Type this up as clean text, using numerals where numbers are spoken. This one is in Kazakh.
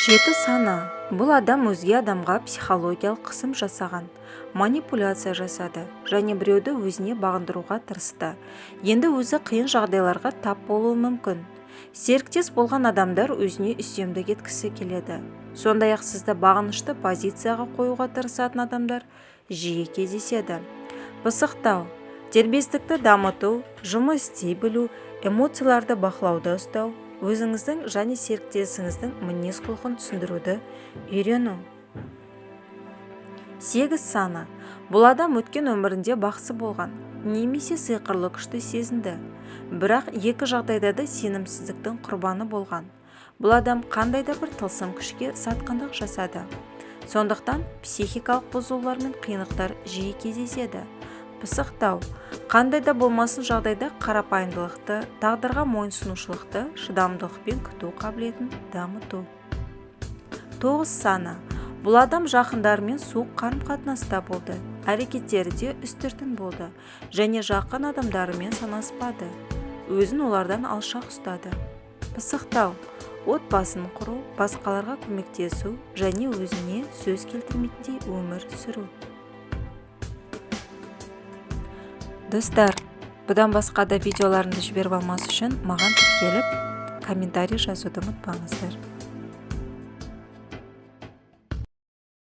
7 саны. Бұл адам өзге адамға психологиялық қысым жасаған, манипуляция жасады және біреуді өзіне бағындыруға тырысты. Енді өзі қиын жағдайларға тап болуы мүмкін. Серіктес болған адамдар өзіне үстемдік еткісі келеді. Сондай-ақ сізді бағынышты позицияға қоюға тырысатын адамдар жиі кездеседі. Пысықтау: дербестікті дамыту, жұмыс істей білу, эмоцияларды бақылауда ұстау, өзіңіздің және серіктесіңіздің мінез-құлқын түсіндіруді үйрену. 8 саны. Бұл адам өткен өмірінде бақсы болған немесе сиқырлы күшті сезінді, бірақ екі жағдайда да сенімсіздіктің құрбаны болған. Бұл адам қандай да бір тылсым күшке сатқындық жасады. Сондықтан психикалық бұзылулар мен қиындықтар жиі кездеседі. Пысықтау: қандай да болмасын жағдайда қарапайымдылықты, тағдырға мойынсұнушылықты, шыдамдылықпен күту қабілетін дамыту. 9 саны. Бұл адам жақындарымен суық қарым-қатынаста болды, әрекеттері де үстіртін болды және жақын адамдарымен санаспады, өзін олардан алшақ ұстады. Пысықтау: отбасын құру, басқаларға көмектесу және өзіне сөз келтірмейтіндей өмір сүру. Достар, бұдан басқа да видеоларымды жіберіп алмас үшін маған тіркеліп, комментарий жазуды ұмытпаңыздар.